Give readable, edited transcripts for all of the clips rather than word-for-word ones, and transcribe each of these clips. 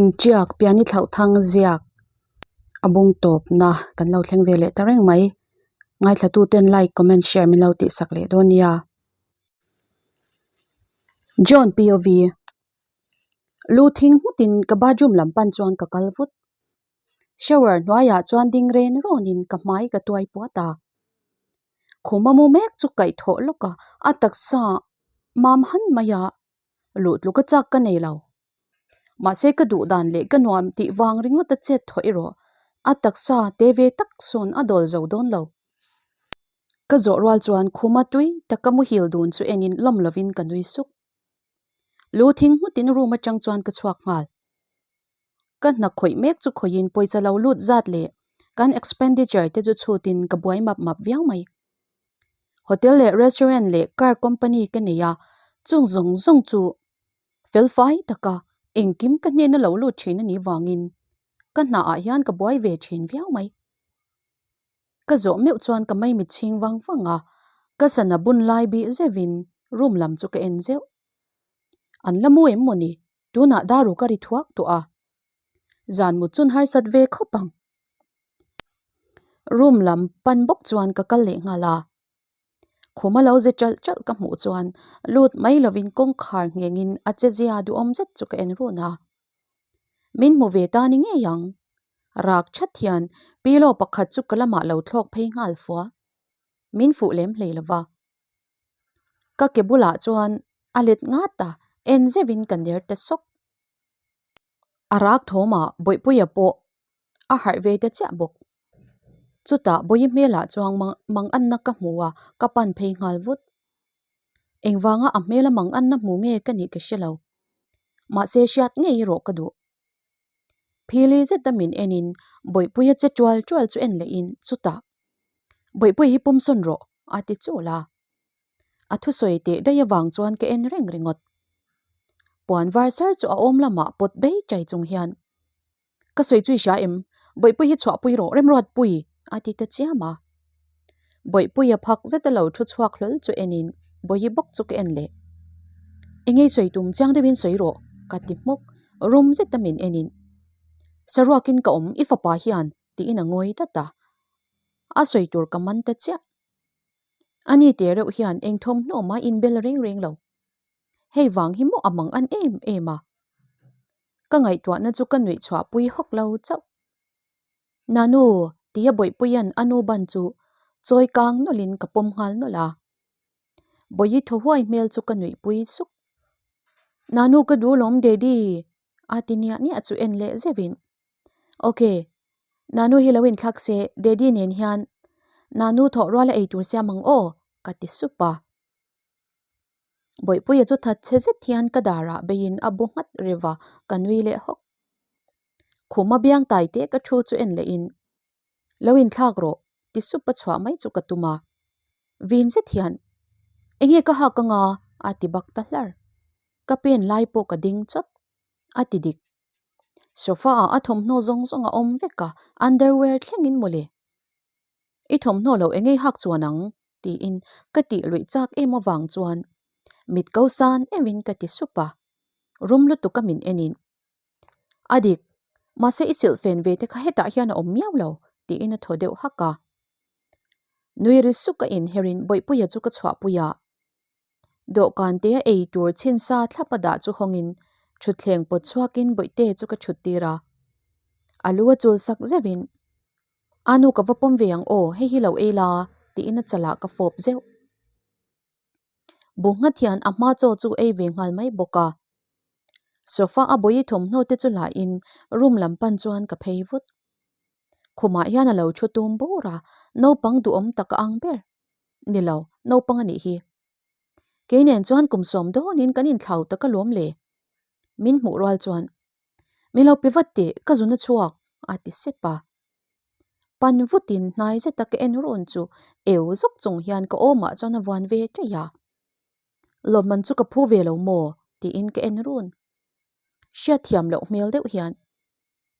Thingtiak piani thlauh thang ziak a bung tawpna kan lo thleng ve leh ta reng mai. Ngaithlatuten like, comment, share min lo tihsak leh dawn nia. John POV Lu thing nghutin ka bathroom lam pan chuan ka kal vut. Shower hnuaiah chuan ding ren rawnin ka hmai ka tuai puat a. Khuma mu mek chu kaihthawh lawk a, a taksa mam han mai a, luh tluka chak ka nei lo. Mahse ka duh dan leh ka nuam tih vang ringawt a chet thawh erawh a taksa te ve tak sawn a dawl zo dawn lo. Ka zawh rual chuan khuma tui taka muhil dun chu enin lawm lovin ka nui suk. Lu thing nghutin room atang chuan ka chhuak nghal. Ka hna khawih mek chu khawihin pawisa lo lut zat leh kan expenditure te chu chhutin ka buai map map viau mai. Hotel leh restaurant leh car company ka nei a, chung zawng zawng chu fel fai taka engkim ka hnena lo lut thin a nih vangin ka hna ah hian ka buai ve thin viau mai. Ka zawh meuh chuan ka maimit chhing vang vang a, ka sana bun lai bih zeuhin room lam chu ka en zeuh. An la mu em maw ni? Tunah daru ka ri thuak tawh a, zan mut chun harsat ve khawp ang. Room lam pan bawk chuan ka kal leh nghal a, khum a lo ze chalh chalh ka hmuh chuan lut mai lovin kawngkhar nghengin a che zia duhawm zet chu ka en run a. Min hmu ve ta ni ngei ang. Rak that hian pillow pakhat chu ka lamah lo thlawk phei nghal fua. Min fuh lem hlei lova. Ka ke bulah chuan a let ngat a, en zeuhin ka ner ta sawk. A rak thawmah Bawihpuia pawh a harh ve ta chiah bawk. Chutah Bawihi hmelah chuan mang anna ka hmu a, ka pan phei nghal vut. Engvanga a hmela mang anna hmu nge ka nih ka hre lo. Mahse hriat ngei erawh ka duh. Phili zeta min enin Bawihpuia che tual tual chu en lehin chutah Bawihpui hi pawm sawn rawh a ti chul a. A thusawi teh daih avang chuan ka en reng ringawt. Puan var sar chu a awm lamah pawt bei chai chung hian Ka sawi chu i hria em? Bawihpui hi chhuahpui rawh, Remruatpui! a ti ta chiam a. Bawihpuia phak zeta lo thu chhuak hlawl chu enin Bawihi bawk chu ka en leh. Engei sawi tum chiang deuhin sawi rawh, ka ti hmawk, rum zeta min enin. Saruakin ka awm, i fapa hian, tiin a ngawi dat a. A sawi tur ka man ta chiah. Ani teh reuh hian eng thawmhnaw mah inbel reng reng lo. Hei vang hi maw a mang an em em a. Ka ngaihtuahna chu ka nuih chhuah pui hawk lo chauh. Nanu, tia Bawihpuia'n a nu ban chu chawi kang nawlhin ka pawm nghal nawlh a. Bawihi thaw huai hmel chu ka nuih pui suk. Nanu ka duh lawm Daddy, a ti niah niah chu en leh zeuhin. Ok, Nanu hi lo inthlak se Daddy nen hian Nanu thawh rual a ei tur siam ang aw, ka ti sup a. Bawihpuia chu that chhe zet hian ka darah beiin a bu nghat riva ka nui leh hawk. Khuma biang tai teh ka thu chu en lehin, Lo inthlak rawh, ti sup a chhuah mai chu ka tum a. Vin zet hian, Enge ka hak anga? a ti bak ta hlar. Ka pen lai pawh ka ding chawt, a ti dik. Sofa ah a thawmhnaw zawng zawng a awm vek a, underwear thlengin mawle. I thawmhnaw lo engei hak chuan ang? tiin ka tih luih chak em avang chuan mit ko san euhin ka ti sup a, rum lutuk a min enin. A dik, mahse i silh fen ve te kha hetah hian a awm miau lo, tiin a thaw deuh hak a. Nui ri suk a inherin Bawihpuia chu ka chhuahpui a. Dawhkan te a ei tur chhin sa thlap a dah chu hawngin thutthleng pawt chhuakin Bawihte chu ka thut tir a. A lu a chul sak zeuhin, A nu ka va pawm ve ang aw, hei hi lo ei la, tiin a chalah ka fawp zeuh. Bu nghat hian a hma chaw chu ei ve nghal mai bawk a. Sofa a bawi thawmhnaw te chu lahin room lam pan chuan ka phei vut. Khumah hian a lo thu tum bur a, naupang duhawm tak a ang ber. Ni lo, naupang a nih hi. Kei nen chuan kum sawm dawnin kan inthlau tak alawm le. Min hmuh rual chuan, Min lo pe vat teh, ka zun a chhuak, a ti sep a. Pan vutin hnai zeta ka en run chu eu zawk chung hian ka awmah chuan a vuan ve ṭaih a. Lawmman chu ka phu ve lo maw? tiin ka en run. Hriatthiam loh hmel deuh hian,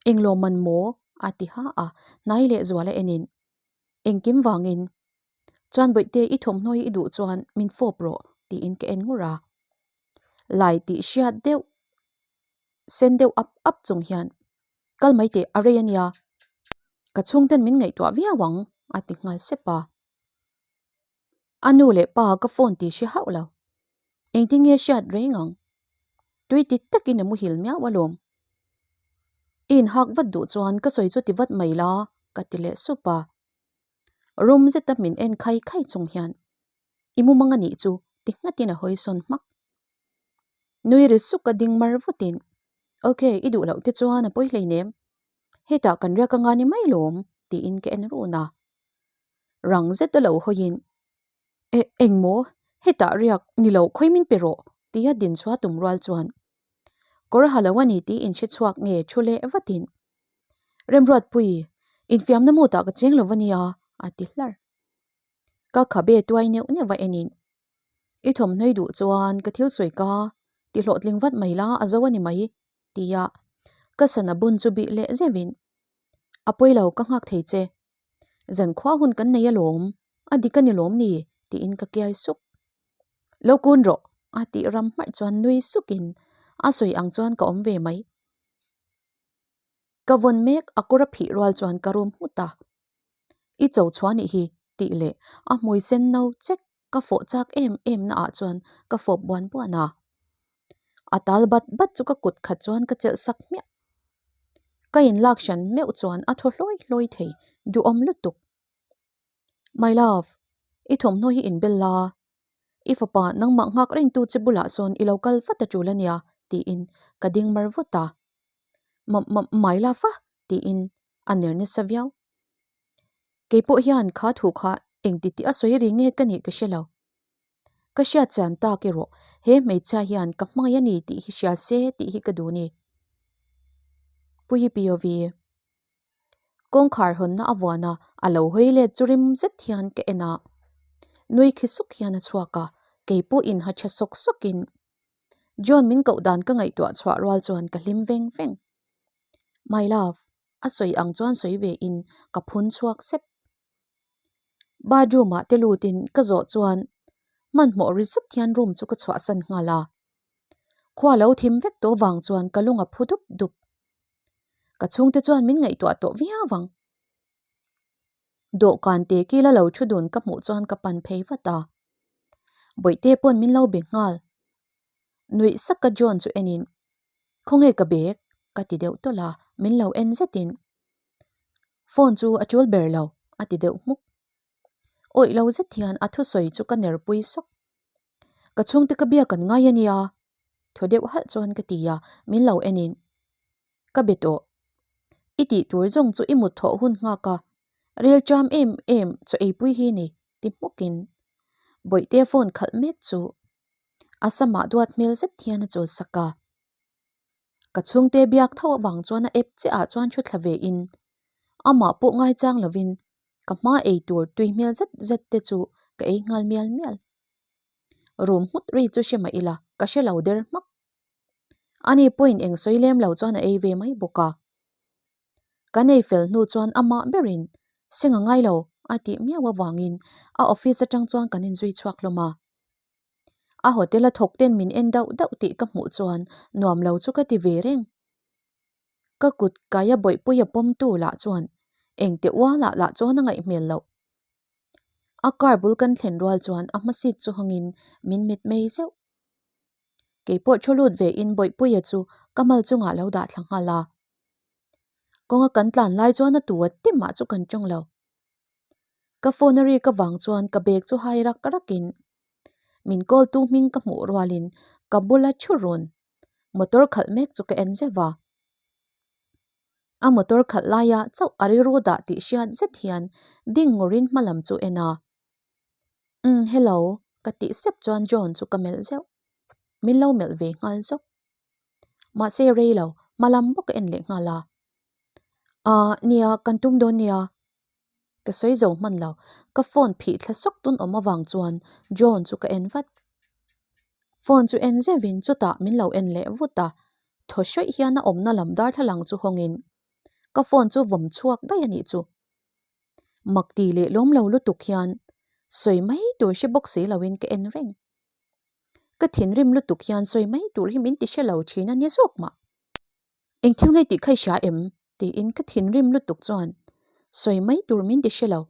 Eng lawmman maw? a ti ha a, hnai leh zuala enin, Engkim vangin, chuan bawihte i thawmhnaw hi i duh chuan min fawp rawh, tiin ka en ngur a. Lai tih hriat deuh. Sen deuh ap ap chung hian, Kal mai teh, a rei a nia. Ka chhungten min ngaihtuah viau ang, a ti nghal sep a. A nu leh pa ka phone tih hre hauh lo. Engtin nge hriat reng ang? Tui ti takin a muhil miau alawm. I inhak vat duh chuan ka sawi chu ti vat mai la, ka ti leh sup a. Rum zeta min en khai khai chung hian, I mumang a nih chu, ti nghatin a hawi sawn hmak. Nui ri suk a ding mar vutin, Ok, i duh loh te chuan a pawi hleinem. Hetah kan riak anga ni mai lawm, tiin ka en run a. Rang zet a lo hawiin, E, engmaw? Hetah riak ni lo khawi min pe rawh, tia din chhuah tum rual chuan kawr ha lo a ni tih inhre chhuak nge thu leh vatin, Remruatpui, infiamna mutah ka cheng lo va nia, a ti hlar. Ka khabe tuai neuh neuh va enin, I thawmhnawi duh chuan ka thil sawi ka ti hlawhtling vat mai la a zo a ni mai, tia ka sana bun chu bih leh zeuhin, A pawi lo, ka nghak thei che. Zankhua hun kan nei alawm, a dik a ni lawm ni? tiin ka kiai suk. Lo kun rawh, a tih ram hmarh chuan nui sukin a sawi ang chuan ka awm ve mai. Ka vawn mek a kawr a phih rual chuan ka rum nghut a. I cho chhuah nih hi, tih leh a hmui sen no chek ka fawh chak em em na ah chuan ka fawp buan buan a. A tal bat bat chu ka kut khat chuan ka chelh sak hmiah. Ka in lak hran meuh chuan a thaw hlawi hlawi thei duhawm lutuk. My love, i thawmhnaw hi in bel la, i fapa nangmah nghak rengtu che bulah sawn i lo kal vat a tul ania tiin ka ding mar vut a. Ma ma my love a tiin a ner nasa viau. Kei pawh hian kha thu kha engti tih a sawi ri nge ka nih ka hre lo. Ka hriat chian tak erawh he hmeichhia hian ka hmangaih a ni tih hi hria se tih hi ka duh ni. Pu hi POV. Kawngkhar hawnna a vuan a, a lo hawi let chu rim zet hian ka en a. Nui khi suk hian a chhuak a, kei pawh inha tha sawk sawkin John min koh dan ka ngaihtuah chhuah rual chuan ka hlim veng veng. My love, a sawi ang chuan sawi ve in ka phun chhuak sep. Bathroom ah te lut in ka zawh chuan hmanhmawh ri zet hian room chu ka chhuahsan nghal a. Khua lo thim vek tawh vang chuan ka lung a phu dup dup. Ka chhungte chuan min ngaihtuah tawh viau ang. Dawhkan te kila lo thu dun ka hmuh chuan ka pan phei vat a. Bawihte pawn min lo be nghal. Nuih sak ka John chu enin, Khawnge ka bag? ka ti deuh tawlh a, min lo en zetin, Phone chu a tul ber lo, a ti deuh hmuk. Awih lo zet hian a thusawi chu ka ner pui sawk. Ka chhungte ka biak an ngai a nia, thaw deuh halh chuan ka ti a, min lo enin, Ka be tawh. I tih tur zawng chu i mut thawh hun nghak a, rel ṭam em em chaw eipui hi ni, ti hmukin Bawihte phone khalh mek chu a samah duat hmel zet hian a chawl sak a. Ka chhungte biak tho avang chuan a ep chiah ah chuan thu thla ve in amah pawh ngaichang lovin ka hma ei tur tui hmel zet zet te chu ka ei nghal mial mial. Room nghut ri chu hre mah ila ka hre lo der hmak. Ani pawhin eng sawi lem lo chuan a ei ve mai bawk a. Kan ei fel hnu chuan amah berin seng a ngai lo a tih miau avangin a office atang chuan kan inzui chhuak hlawm a. A hotel a thawk ten min en dauh dauh tih ka hmuh chuan nuam lo chu ka ti ve reng. Ka kut kaia bawihpui a pawmtu lah chuan engte ualah lah chuan a ngaih hmel loh. A car bul kan thlen rual chuan a hma seat chu hawngin min mit mei zeuh. Kei pawh thu lut ve in Bawihpuia chu ka mal chungah lo dah thla nghal a. Kawnga kan tlan lai chuan a tu a te mah chu kan tawng lo. Ka phone a rik avang chuan ka bag chu hai rak rak in min call tu hming ka hmuh rual in ka bula thu run motor khalh mek chu ka en zeuh a. A motor khalh laia chauh a rilru dah tih hriat zet hian ding ngawrin hma lam chu en a. Umm hello ka tih sep chuan John chu ka melh zeuh. Min lo melh ve nghal zawk. Mahse rei lo hma lam bawk ka en leh nghal a. Aah nia kan tum dawn nia. Ka sawi zo hman lo. Ka phone phih thla sawk tun awm avang chuan John chu ka en vat. Phone chu en zeuhin chutah min lo en leh vut a, thaw hrawih hian a awmna lam darthlalang chu hawngin ka phone chu vawm chhuak daih a nih chu. Mak ti leh lawm lo lutuk hian sawi mai tur hre bawk si loin ka en reng. Ka thinrim lutuk hian sawi mai tur hi min ti hre lo thin a ni zawk mah. Eng thil ngei tih kha i hria em? tiin ka thinrim lutuk chuan sawi mai tur min ti hre lo.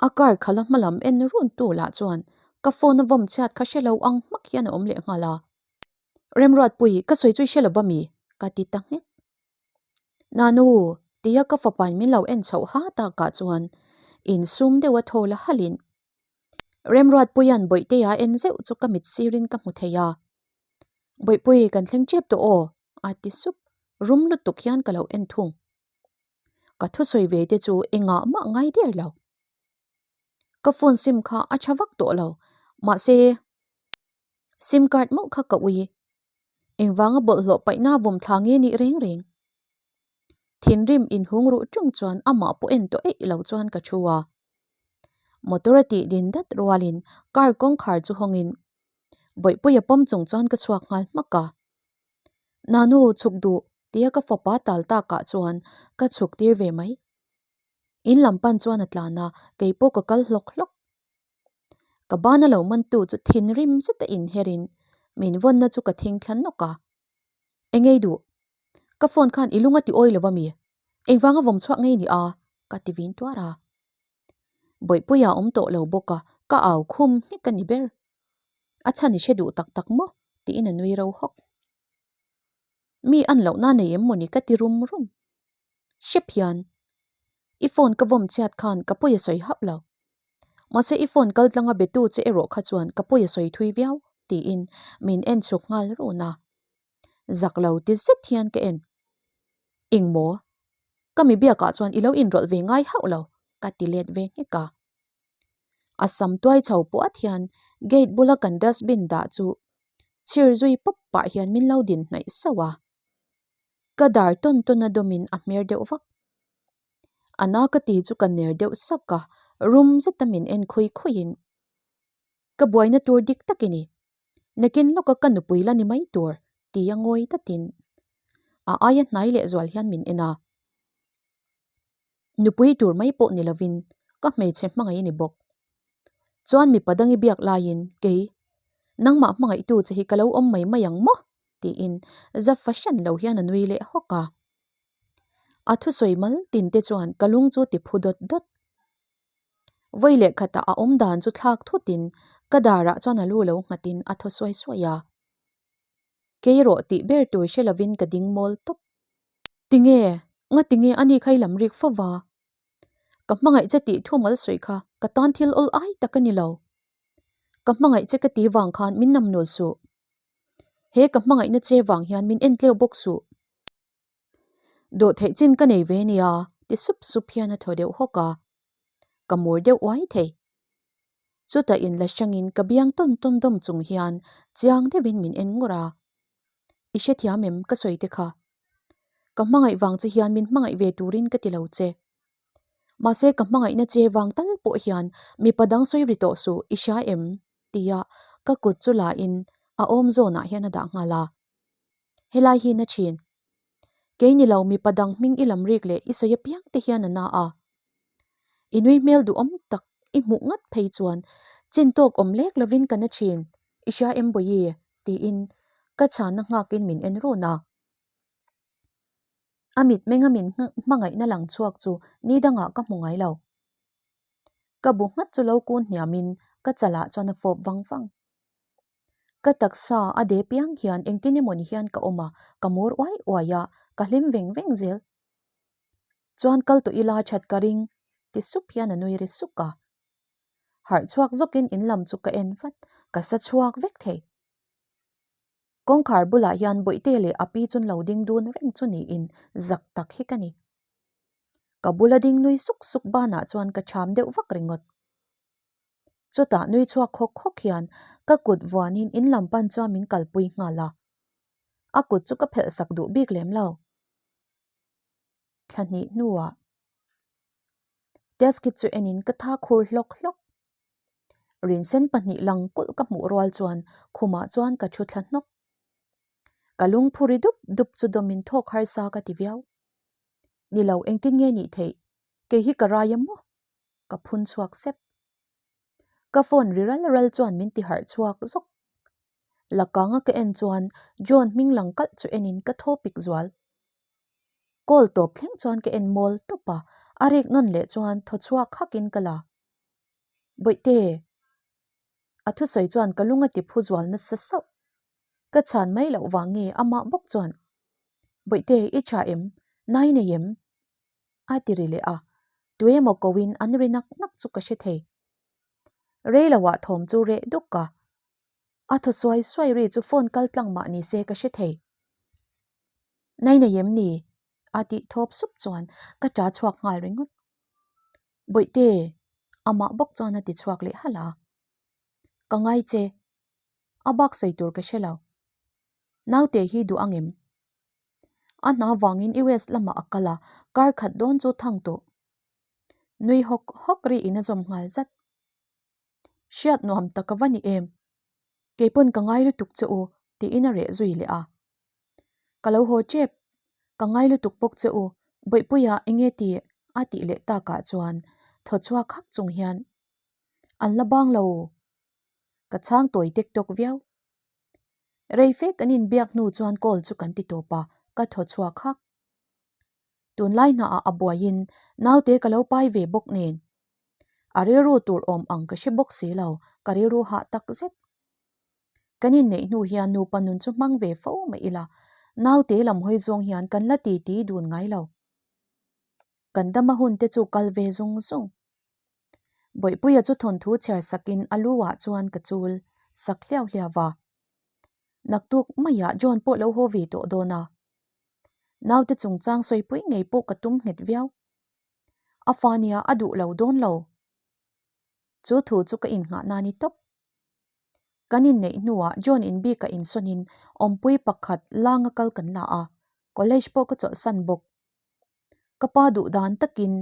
A car khala hmalam en run tu lah chuan ka phone a vawm chhiat kha hre lo ang hmak hian a awm leh nghal a. Remruatpui, ka sawi chu i hre lo va mi? ka ti ta nghek. Nanu, tia ka fapain min lo en chhoh ha takah chuan insum deuha thaw la halhin Remruatpuia'n Bawihtea en zeuh chu ka mit sirin ka hmu thei a. Bawihpui, kan thleng tep tawh aw, a ti sup. Rum lutuk hian ka lo en thung. Ka thusawi ve te chu engah mah ngai der lo. Ka phone sim kha a tha vak tawh lo, mahse sim card mawlh kha ka ui. Engvanga bawlhhlawh paihna vawm thla nge nih reng reng. Thinrim inhung ruh ṭung chuan amah pawh en tawh eih lo chuan ka thu a. Motor a tih din dat rualin car kawngkhar chu hawngin Bawihpuia pawm chung chuan ka chhuak nghal hmak a. Nanu chhuk duh tia ka fapa tal takah chuan ka chhuk tir ve mai. In lam pan chuan a tlan a, kei pawh ka kal hlawk hlawk. Ka bana lo mantu chu thinrim zeta inherin min vawnna chu ka thing thla nawk a. Engei duh? Ka phone khan i lung a ti awi lo ami? Engvanga vawm chhuak ngei ni a? Ka ti vin tuar a. Bawihpuia awm tawh lo bawk a, ka au khum nghek a ni ber. A chhan i hre duh tak tak maw? Tiin a nui ro hawk. Mi an lohna nei em mawni ka ti rum rum. Hrep hian i phone ka vawm chhiat khan ka pawi a sawi hauh lo. Mahse i phone kal tlanga betu che erawh kha chuan ka pawi a sawi thui viau tiin min en chhuk nghal run a. Zak lo ti zet hian ka en. Eng maw? Ka mi biakah chuan i lo inrawlh ve ngai hauh lo ka ti let ve nghek a. A sam tuai chho puat hian gate bula kan dustbin dah chu chhir zui pawp pah hian min lo din hnaih sauh a. Ka dar tawn tawn a dawmin a hmer deuh vak. A na ka ti chu ka ner deuh sak a, rum zeta min en khui khuiin, Ka buaina tur dik tak i ni. Nakin lawka ka nupui la ni mai tur, tia ngawi tatin a aia hnai lehzual hian min en a. Nupui tur mai pawh ni lovin ka hmeichhe hmangaih a ni bawk. Chuan mipa dangi biak laiin kei, nangmah hmangaihtu che hi ka lo awm mai mai ang maw? tiin za fahran lo hian a nui leh hawk a. A thusawi mal tin te chuan ka lung chu ti phu dawt dawt. Vawi leh khatah a awm dan chu thlak thutin ka darah chuan a lu lo nghatin a thaw suai suai a. Kei rawh tih ber tur hre lovin ka ding mawl tawp. Tinge? Nga tinge a ni kha i lam rik fo va? Ka hmangaih che tih thu mal sawi kha ka tan thil awl ai tak a ni lo. Ka hmangaih che ka ti vang khan min nam nawl suh. He ka hmangaihna che vang hian min en tleu bawk suh. Dawh theih chin ka nei ve nia ti sup sup hian a thaw deuh hawk a, ka mur deuh uai thei. Chutah in la hrangin ka biang tawn tawn dawm chung hian chiang deuhin min en ngur a, I hrethiam em ka sawi te kha? Ka hmangaih vang che hian min hmangaih ve turin ka ti lo che. Mahse ka hmangaihna che vang tal pawh hian mipa dang sawi ri tawh suh i hria em? tia ka kut chu la in a awm zawnah hian a dah nghal a. Helai hi na thin. Kei ni lo mipa dang hming i lam rik leh i sawi apiang te hian a na a. I nui hmel duhawm tak i hmuh ngat phei chuan chin tawk awm lek lovin ka na thin, i hria em Bawihi? tiin ka chhanna nghakin min en run a. A mitmenga min hmangaihna lang chhuak chu ni dangah ka hmu ngai lo. Ka bu nghat chu lo kun hniamin ka chalah chuan a fawp vang vang. Ka taksa a de piang hian engtin emaw ni hian ka awm a, ka mur uai uai a, ka hlim veng veng zel. Chuan kal tawh ila that ka ring ti sup hian a nui ri suk a. Harh chhuak zawkin in lam chu ka en vat, ka sa chhuak vek thei. Kawngkhar bulah hian Bawihte leh a pi chun lo ding dun reng chu niin zak tak hi ka ni. Ka bula ding nui suk suk banah chuan ka cham deuh vak ringawt. Chutah nui chhuak khawk khawk hian ka kut vuanin in lam pan chuan min kalpui nghal a. A kut chu ka phelh sak duh bik lem lo. Thla hnih hnuah test kit chu enin ka tha khur hlawk hlawk. Rinsen pahnih lang kulh ka hmuh rual chuan khumah chuan ka thu thla hnawk. Ka lungphu ri dup dup chu dawmin thawk harsa ka ti viau. Ni lo engtin nge nih theih? Kei hi ka rai a maw? Ka phun chhuak sep. Ka phone ri ral ral chuan min ti harh chhuak zawk. Lakanga ka en chuan John hming lang kalh chu enin ka thaw pik zual. Call tawp thleng chuan ka en mawl tawp a, a rik nawn leh chuan thaw chhuak hakin ka la. Bawihte! A thusawi chuan ka lung a ti phu zual nasa sauh. Ka chhan mai loh vang nge amah bawk chuan, Bawihte, i tha em? Nai nei em? A ti ri leh a, tuemaw koin an ri nak nak chu ka hre thei. Rei loah thawm chu reh duk a, a thaw suai suai ri chu phone kal tlang mah ni se ka hre thei. Nai nei em ni? A tih thawp sup chuan ka ta chhuak nghal ringawt. Bawihte! Amah bawk chuan a ti chhuak leh halh a. Ka ngai che. A bak sawi tur ka hre lo. Naute hi duh ang em? A hna vangin US lamah a kal a, kar khat dawn chu thang tawh. Nui hawk hawk ri in a zawm nghal zat. Hriat nuam tak a va ni em? Keipawn ka ngai lutuk che u tiin a reh zui leh a. Ka lo haw tep, ka ngai lutuk bawk che u, Bawihpuia enge ti a tih leh takah chuan thaw chhuak hak chung hian an la bang lo. Ka chhang tawi tek tawk viau. Rei fe kan inbiak hnu chuan call chu kan ti tawp a, ka thaw chhuak hak. Tunlai hnaah a buaiin naute ka lo pai ve bawk nen. A rilru tur awm ang ka hre bawk si lo, ka rilru hah tak zet. Kan inneih hnu hian nupa nun chu hmang ve fo mah ila, naute lam hawi zawng hian kan la ti ti dun ngai lo. Kan dama hun te chu kal ve zung zung. Bawihpuia chu thawnthu chhiar sakin a lu ah chuan ka chul sak hliau hliau va. Naktuk maiah John pawh lo haw ve tawh dawn a. Naute chungchang sawipui ngei pawh ka tum nghet viau. A fa nia a duh lo dawn lo. Chu thu chu ka innghah na ni tawp. Kan inneih hnuah John inbika insawnin awmpui pakhat langa kal kan la a, college pawh ka chawlhsan bawk. Ka pa duh dan takin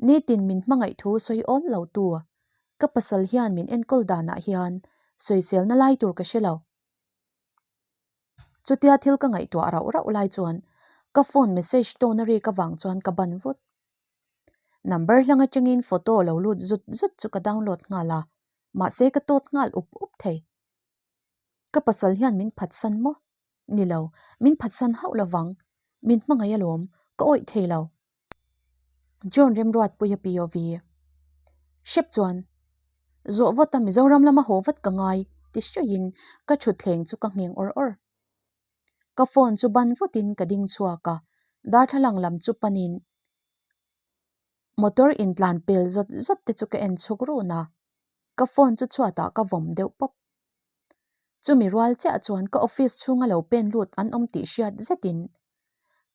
nitin min hmangaih thu sawi awl lo tu ka pasal hian min enkawl danah hian sawiselna lai tur ka hre lo. Chutia thil ka ngaihtuah rauh rauh lai chuan ka phone message tawna rik avang chuan ka ban vut. Number hlang atangin photo lo lut zut zut chu ka download nghal a, mahse ka tawt nghal up up thei. Ka pasal hian min phatsan maw? Ni lo, min phatsan hauh lovang, min hmangaih alawm, ka awih thei lo. John Remruatpuia POV. Hrep chuan, Zawh vata Mizoram lama haw vat ka ngai ti hruaiin ka thutthleng chu ka ngheng awr awr. Ka phone chu ban vutin ka ding chhuak a, darthlalang lam chu panin motor intlan pel zawt zawt te chu ka en chhuk run a, ka phone chu chhuatah ka vawm deuh pawp. Chumi rual chiah chuan ka office chhunga lo pen lut an awm tih hriat zetin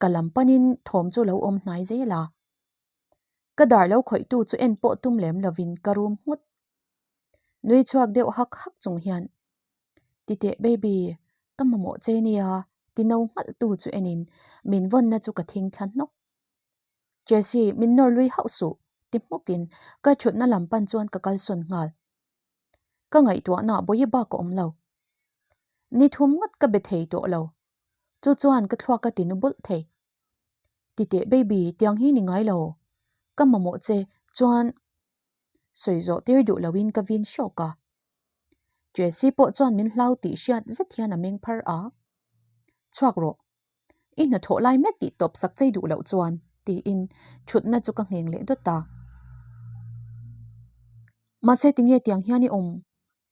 ka lam panin thawm chu lo awm hnai zel a. Ka dar lo khawihtu chu en pawh tum lem lovin ka rum nghut. Nui chhuak deuh hak hak chung hian, Titeh baby, ka mamawh che nia ti no nghalh tu chu enin min vawnna chu ka thing thla hnawk. Jessie, min nawr lui hauh suh ti hmukin ka thutna lam pan chuan ka kalsawn nghal. Ka ngaihtuahna bawi bak a awm lo. Ni thum ngawt ka be thei tawh lo. Chu chuan ka thluak a ti nu bulh thei. Titeh baby, tiang hi ni ngai lo. Ka mamawh che chuan sawi zawh tir duh loin ka vin hrawk a. Jessie pawh chuan min hlau tih hriat zet hian a meng phar a. Chhuak rawh. I hnathawh lai mek tih tawp sak chei duh loh chuan tiin thutna chu ka ngheng leh dawt a. Mahse tinge tiang hian i awm?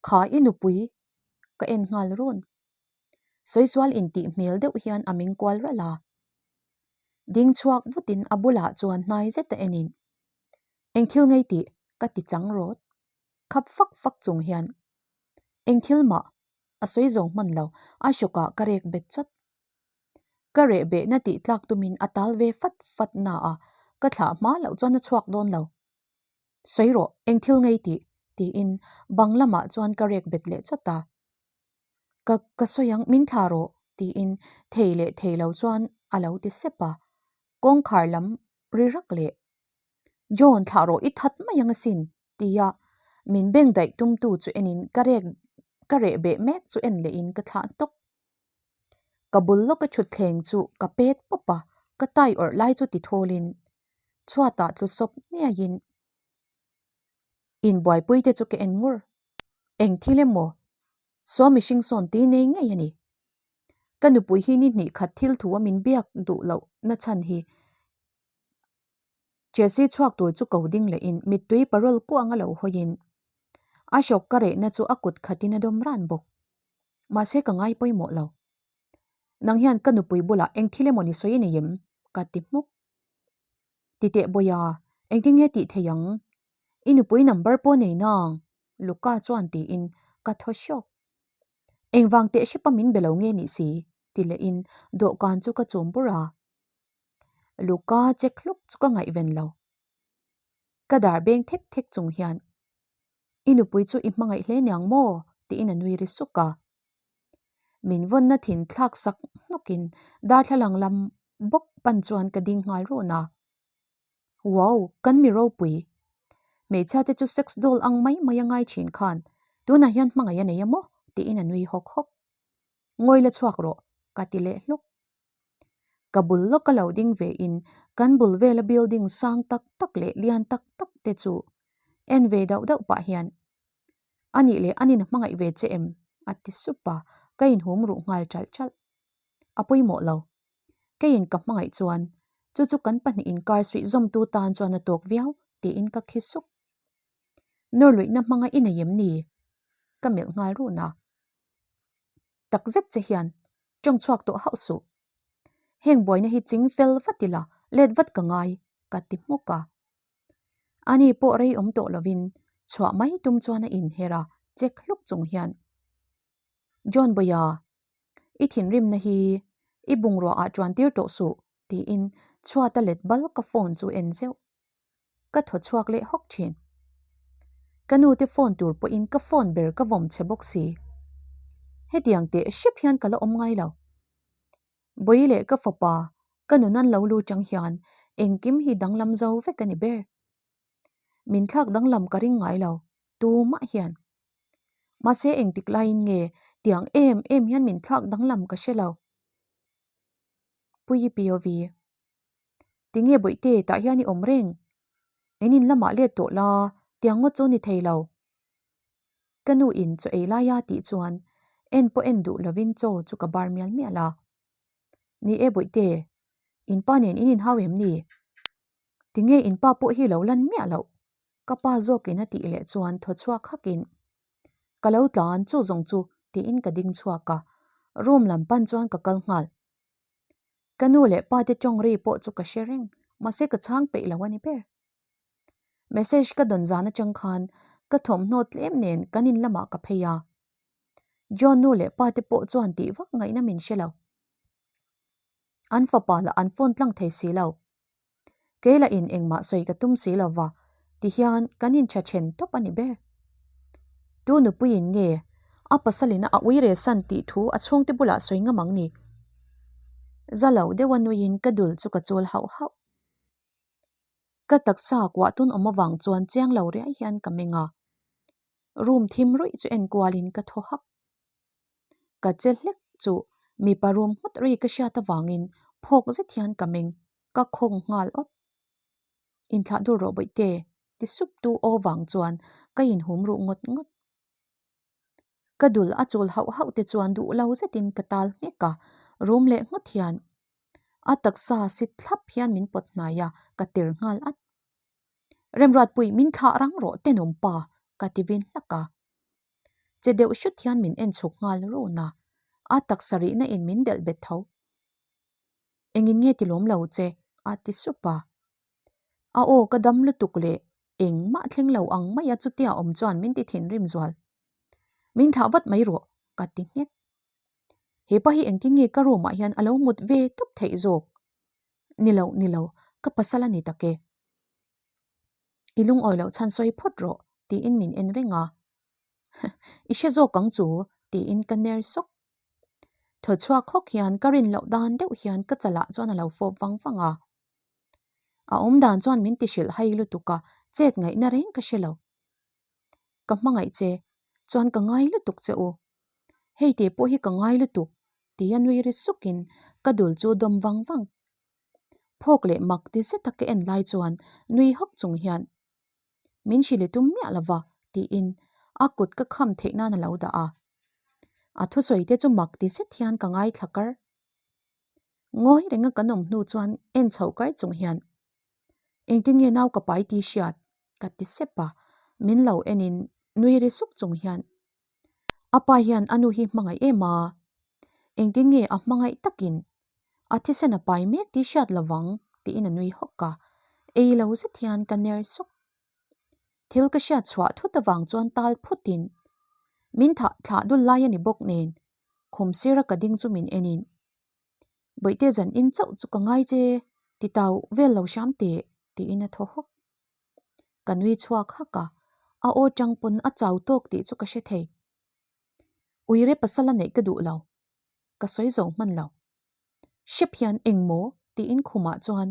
Kha i nupui ka en nghal run. Sawizual intih hmel deuh hian a meng kual ralh a. Ding chhuak vutin a bulah chuan hnai zet a enin, Eng thil ngei tih? ka ti chang rawt. Khap fak fak chung hian, Eng thil mah? A sawi zo hman lo, a hrawkah ka rek bet chawt. Ka reh behna tih tlak tumin a tal ve fat fat na a, ka thlah hma loh chuan a chhuak dawn lo. Sawi rawh, eng thil ngei tih? tiin bang lamah chuan ka rek bet leh chawt a. Ka ka sawi ang, min thlah rawh, tiin thei leh thei lo chuan a lo ti sep a. Kawngkhar lam ri rak leh, John, thlah rawh, i that mai ang asin, tia min beng daih tumtu chu enin ka rek ka reh beh mek chu en lehin ka thlah tawp. Ka bul lawka thutthleng chu ka pet pawp a, ka tai awrh lai chu ti thawlin chhuatah tlu sawp hniaiin inbuaipui te chu ka en ngur. Eng thil emaw? Saw mihring sawn ti nei ngei a ni. Ka nupui hi ni hnih khat thil thu a min biak duh loh na chhan hi Jessie chhuak tur chu ko ding lehin mittui parol kuang a lo hawiin a hrawk ka rehna chu a kut khatin a dawm ran bawk. Mahse ka ngai pawimawh lo. Nang hian ka nupui bulah eng thil emaw ni sawi i nei em? ka ti hmuk. Titeh Bawia, engtin nge tih thei ang? I nupui number pawh nei nang, Luca chuan tiin ka thaw hrawk. Engvang teh hrepa min be lo nge nih si? ti lehin dawhkan chu ka chum bur a. Luca check hluk chu ka ngaihven lo. Ka dar beng thek thek chung hian, I nupui chu i hmangaih hle niang maw? tiin a nui ri suk a. Min vawnna thin thlak sak hnawkin darthlalang lam bawk pan chuan ka ding nghal run a. Wow! Kan mi ropui! Hmeichhia te chu sex doll ang mai mai a ngai thin khan tunah hian hmangaih a nei a maw? tiin a nui hawk hawk. Ngawi la chhuak rawh! ka ti leh hluk. Ka bul lawk a lo ding ve in kan bul vela building sang tak tak leh lian tak tak te chu en ve dauh dauh pah hian A nih leh a nin a hmangaih ve che em? a ti sup a, ka inhum ruh nghal ṭalh ṭalh. A pawimawh lo. Keiin ka hmangaih chuan chu chu kan pahnih inkar suih zawmtu tan chuan a tawk viau tiin ka khi suk. Nawrluihna hmanga i nei em ni? Ka melh nghal run a. Tak zet che hian tawng chhuak tawh hauh suh. Heng buaina hi ching fel vat ila let vat ka ngai ka ti hmuk a. Ani pawh rei awm tawh lovin chhuah mai tum chuan a inher a, check hluk chung hian, John Bawia, i thinrimna hi i bungrua ah ṭuan tir tawh suh, tiin chhuat a let bal ka phone chu en zeuh. Ka thaw chhuak leh hawk ṭhin. Ka nu te phone tur pawhin ka phone ber ka vawm chhe bawk si. Hetiang teh hrep hian ka la awm ngai lo. Bawi leh ka fapa, ka nun an lo lu chang hian engkim hi danglam zo vek a ni ber. Min thlak danglam ka ring ngai lo, tumah hian. Mahse engtik laiin nge tiang em em hian min thlak danglam ka hre lo. Puii POV. Tinge Bawihte tah hian i awm reng? In in lamah let tawh la, tiang ngawt chu ni thei lo. Ka nu in chaw ei lai a tih chuan en pawh en duh lovin chaw chu ka bar mial mial a. Ni e Bawihte, in pa nen in inhau em ni? Tinge in pa pawh hi lo lan miah loh? Ka pa zawkin a tih leh chuan thaw chhuak hakin, Ka lo tlan chu zawng chu tiin ka ding chhuak a, room lam pan chuan ka kal nghal. Ka nu leh pa te tawng ri pawh chu ka hre reng, mahse ka chhang peih lo a ni ber. Message ka dawn zan atang khan ka thawmhnaw tlem nen kan in lamah ka phei a. John nu leh pa te pawh chuan tih vak ngaihna min hre lo. An fapa lah an phone tlang thei si lo. Kei lah in engmah sawi ka tum si lo va, ti hian kan in tha then tawp a ni ber. Tu nupuiin nge a pasalina a ui re san tih thu a chhungte bulah sawi ngam ang ni? Za lo deuha nuiin ka dul chu ka chul hauh hauh. Ka taksa kuah tun awm avang chuan chiang lo riai hian ka meng a, room thim ruih chu en kualin ka thaw hak. Ka che hlek chu mipa room nghut ri ka hriat avangin phawk zet hian ka meng, ka khawng nghal awt. Inthlah dur rawh bawihte, ti sup tu aw vang chuan ka inhum ruh ngawt ngawt. Ka dul a chul hauh hauh te chuan duh lo zetin ka tal nghek a, room leh nghut hian A taksa sit thlap hian min pawt hnai a, ka tir nghal at. Remruatpui, min thlah rang rawh tenawm pa, ka ti vin hlak a. Che deuh hrut hian min en chhuk nghal run a, a taksa rihna in min delh bet tho. Engin nge ti lawm lo che? a ti sup a. A aw ka dam lutuk leh engmah thleng lo ang mai a chutia awm chuan min ti thinrim zual. Min thlah vat mai rawh, ka ti nghek. Hepa hi engtin nge ka room ah hian a lo mut ve tawp theih zawk? Ni lo, ni lo, ka pasal a ni tak e. I lungawi loh chhan sawi phawt rawh, tiin min en reng a. I hre zawk ang chu, tiin ka ner sawk. Thaw chhuak hawk hian ka rin loh dan deuh hian ka chalah chuan a lo fawp vang vang a. A awm dan chuan min ti hrilh hai lutuk a, chet ngaihna reng ka hre lo. Ka hmangaih che, chuan ka ngai lutuk che u. Hei tih pawh hi ka ngai lutuk, tia nui ri sukin ka dul chu dawm vang vang. Phawk leh mak ti zeta ka en lai chuan nui hawk chung hian, Min hrilh i tum miah lova, tiin a kut ka kham theih nan a lo dah a. A thusawi te chu mak ti zet hian ka ngaithla kar. Ngawi renga kan awm hnu chuan en chhoh kar chung hian, Engtin nge nau ka pai ti hriat? ka ti sep a, min lo enin nui ri suk chung hian, A pa hian a nu hi hmangaih em a? Engtin nge a hmangaih takin a thisen a pai mek ti hriat lovang? tiin a nui hawk a, ei lo zet hian ka ner suk. Thil ka hriat chhuah thut avang chuan tal phutin min thah thlah dul lai a ni bawk nen khum sira ka ding chu min enin Bawihte zan in chauh chu ka ngai che ti tau vel lo hram teh tiin a thaw hawk. Ka nui chhuak hak a, a aw tang pawn a chau tawk tih chu ka hre thei. Uire pasal a neih ka duh lo, ka sawi zo hman lo. Hrep hian engmaw tiin khumah chuan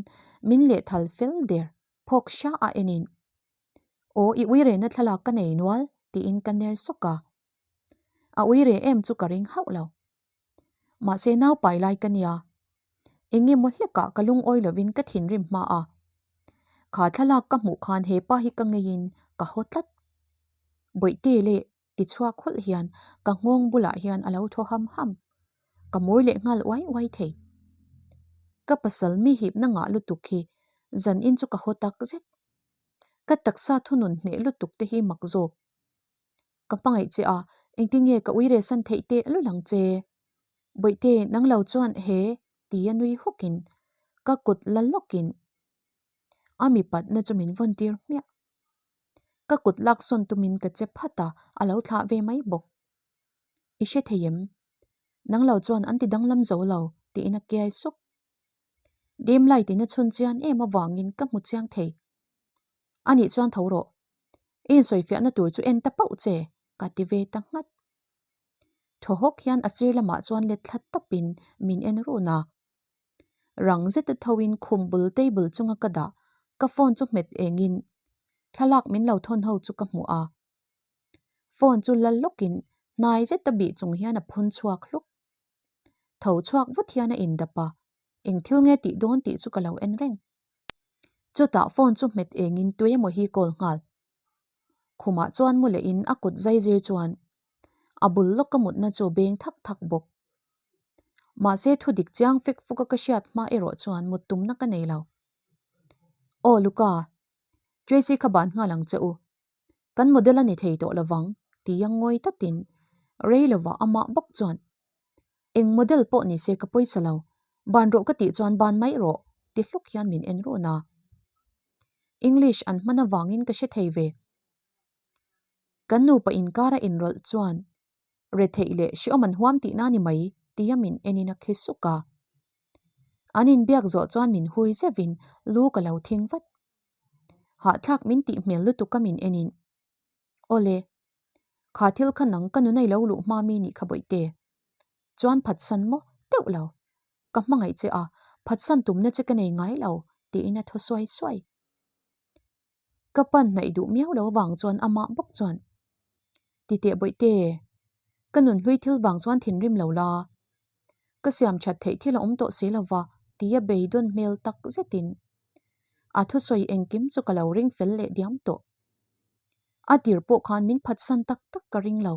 min lehthal fel der phawk hra a enin, Aw i uirena thlalak ka nei nual tiin ka ner sawk a. A uire em chu ka ring hauh lo. Mahse nau pai lai ka nia. Eng emaw hlekah ka lungawi lovin ka thinrim hma a. Kha thlalak ka hmuh khan he pa hi ka ngeiin ka haw tlat. Bawihte leh ti chhuak khawlh hian ka nghawng bulah hian a lo thaw ham ham. Ka mawi leh nghal uai uai thei. Ka pasal mi hipna ngah lutuk hi zan in chu ka haw tak zet. Ka taksa thunun hneh lutuk te hi mak zawk. Ka hmangaih che a, engtin nge ka uire san theih teh lul ang che? Bawihte, nang lo chuan he ti a nui hukin ka kut la lawkin a mipatna chu min vawn tir hmiah. Ka kut lak sawn tumin ka che phat a, a lo thlah ve mai bawk. I hre thei em? Nang lo chuan an ti danglam zo lo, tiin a kiai suk. Dim light in a chhun chian em avangin ka hmu chiang thei. Anih chuan tho rawh. I insawifiahna tur chu en ta pauh che, ka ti ve ta nghat. Thaw hawk hian a sir lamah chuan let thla tapin min en run a. Rang zeta thoin khum bul table chunga ka dah ka phone chu hmet engin thlalak min lo thawn ho chu ka hmu a. Phone chu la lawkin hnai zeta bih chung hian a phun chhuak hluk. Tho chhuak vut hian a indap a, eng thil nge tih dawn tih chu ka lo en reng. Chutah phone chu hmet engin tuemaw hi call nghal. Khumah chuan mu lehin a kut zai zir chuan a bul lawka mutna chu beng thak thak bawk. Mahse thu dik chiang fek fuk a ka hriat hma erawh chuan mut tumna ka nei lo. Aw Luca, Tracy kha ban nghal ang che u. Kan model a ni thei tawh lovang tia ngawi tatin rei lovah amah bawk chuan Eng model pawh ni se ka pawisa lo, ban rawh ka tih chuan ban mai rawh ti hluk hian min en run a. English an hman avangin ka hre thei ve. Kan nupa inkara inrawlh chuan retheih leh hreawm an huam tihna ni mai tia min enin a khi suk a. An inbiak zawh chuan min hui zeuhin lu ka lo thing vat. Hahthlak min tih hmel lutuk a min enin, Awle, kha thil kha nang ka nunai lo luh hma mi nih kha bawihte. Chuan phatsan maw teuh lo. Ka hmangaih che a, phatsan tumna che ka nei ngai lo tiin a thaw suai suai. Ka pan hnaih duh miau lo avang chuan amah bawk chuan, Ti teh bawihte, ka nunhlui thil vang chuan thinrim lo la. Ka siam that theih thil a awm tawh si lo va tia beidawn hmel tak zetin a thusawi engkim chu ka lo ring fel leh diam tawh. A tir pawh khan min phatsan tak tak ka ring lo.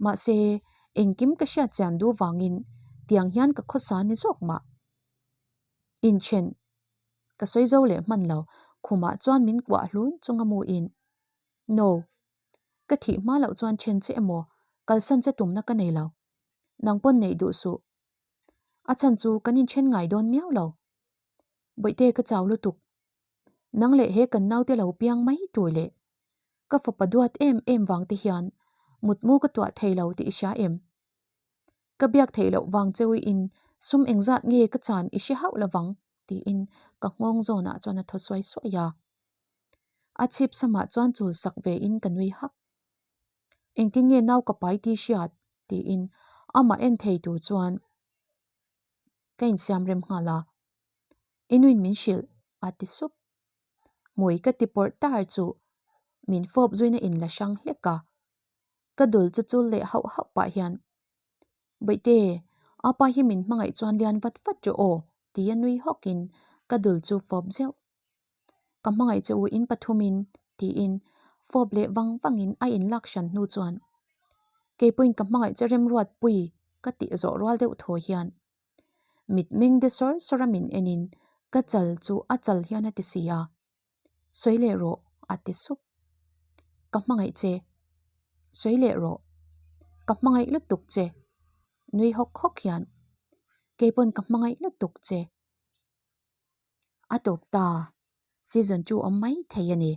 Mahse, engkim ka hriat chian duh vangin tiang hian ka khawsa ni zawk mah. Inthen ka sawi zo leh hman lo, khumah chuan min kuah hlun chunga mu in, No, ka thih hma loh chuan then che emaw kalsan che tumna ka nei lo, nang pawn neih duh suh. A chhan chu kan inthen ngai dawn miau lo. Bawihte ka chau lutuk. Nang leh he kan naute lo piang mai tur leh ka fapa duat em em vang te hian mutmu ka tuah thei lo tih i hria em? Ka biak theih loh vang cheui in sum engzat nge ka chan i hre hauh lovang tiin ka nghawng zawnah chuan a thaw suai suai a. A chhip samah chuan chul sak ve in ka nui hak. Engtin nge nau ka pai tih hriat? tiin amah en thei tur chuan ka insiam rem nghal a. I nuin min hrilh a ti sup. Hmui ka ti pawrh tar chu min fawp zuina in la hrang hlek a. Ka dul chu chul leh hauh hauh pah hian, Bawihte, apa hi min hmangaih chuan lian vat vat rawh aw tia nui hawkin ka dul chu fawp zeuh. Ka hmangaih che u in pathumin tiin fawp leh vang vangin a inlak hran hnu chuan. Keipawhin ka hmangaih che remruatpui ka tih zawh rual deuh thaw hian mitmeng de sawr sawr a min enin ka chal chu a chal hian a ti si a, Sawi leh rawh a ti sup. Ka hmangaih che. Sawi leh rawh. Ka hmangaih lutuk che. Nui hawk hawk hian Keipawn ka hmangaih lutuk che. A tawp ta. Season chu awm mai thei a ni.